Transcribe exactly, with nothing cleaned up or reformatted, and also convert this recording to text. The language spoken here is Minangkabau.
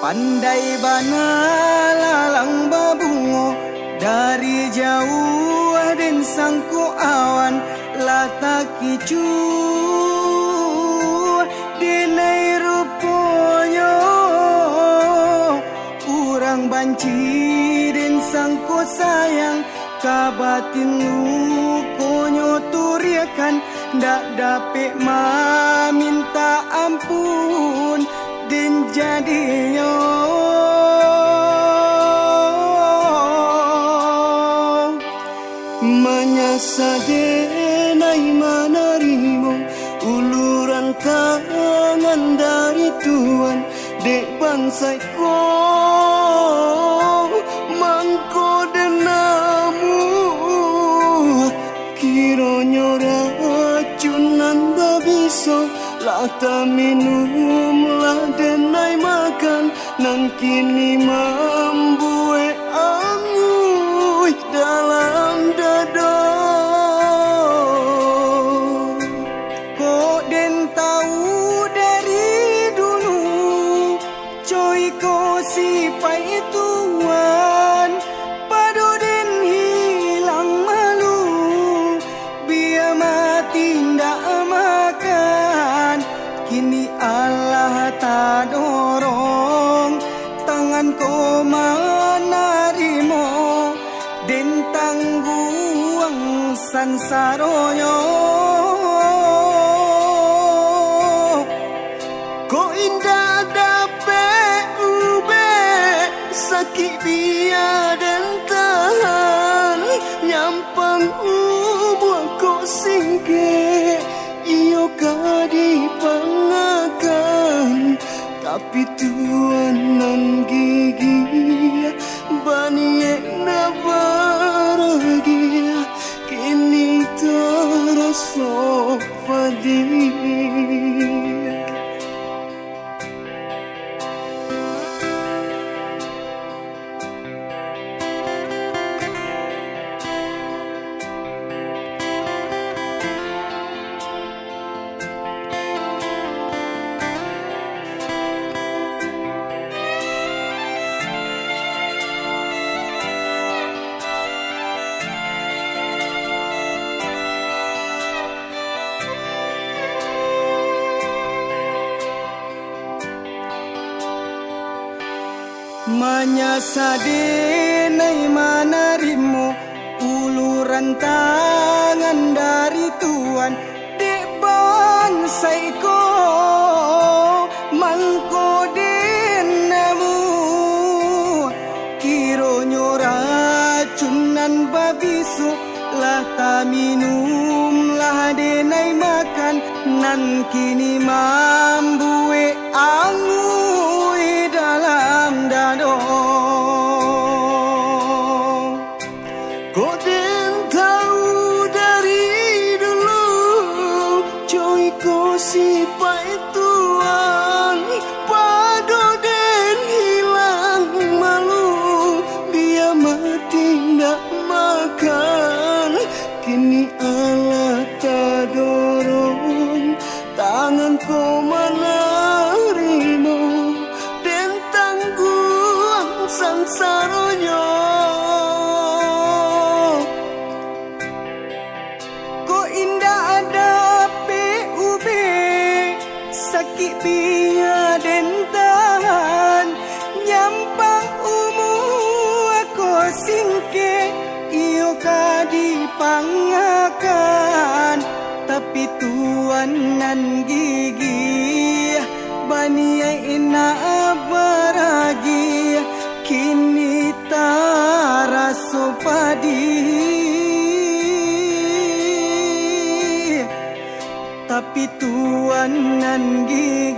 Andai bana lalang babungo, dari jauah den sangko awan lah takicuah. Denai ruponyo urang banci den sangko sayang, ka batin lukonyo turiakan, ndak dapek mamintak ampun den jadinyo. Manyasa denai manarimo uluran tangan dari Tuhan, dek bansaik ko mangko den namuah. Kironyo racun nan babiso lah taminum, lah denai makan, nan kini mambuek anguih dalam dado. Kok den tahu dari dulu, co iko sipaik Tuhan, pado den hilang malu, bia mati ndak makan. Kini alah tadorong, tangan ko manarimo, den tangguang sansaronyo. Kok indak dapek ubek, sakik bia den tahan, nyampang umua kok singkek, iyo ka dipangakan, tapi Tuhan nan gigiah, baniaik nan baragiah, kini taraso padiah. Manyasa denai manarimo uluran tangan dari Tuhan, dek bansaik ko mangko den namuah. Kironyo racun nan babiso lah taminum, lah denai makan, nan kini mambuek anguih dalam dado. Kok den tahu dari dulu, co iko sipaik Tuhan, pado den hilang malu, bia mati ndak makan, kini alah tadorong, tangan ko manarimo, den tangguang sansaronyo. Kok indak dapek ubek, sakik bia den tahan, nyampang umua ko singkek, iyo ka dipangakan, tapi Tuhan nan gigiah, baniaik nan baragiah, kini taraso padiah. Tapi Tuhan nan gigiah,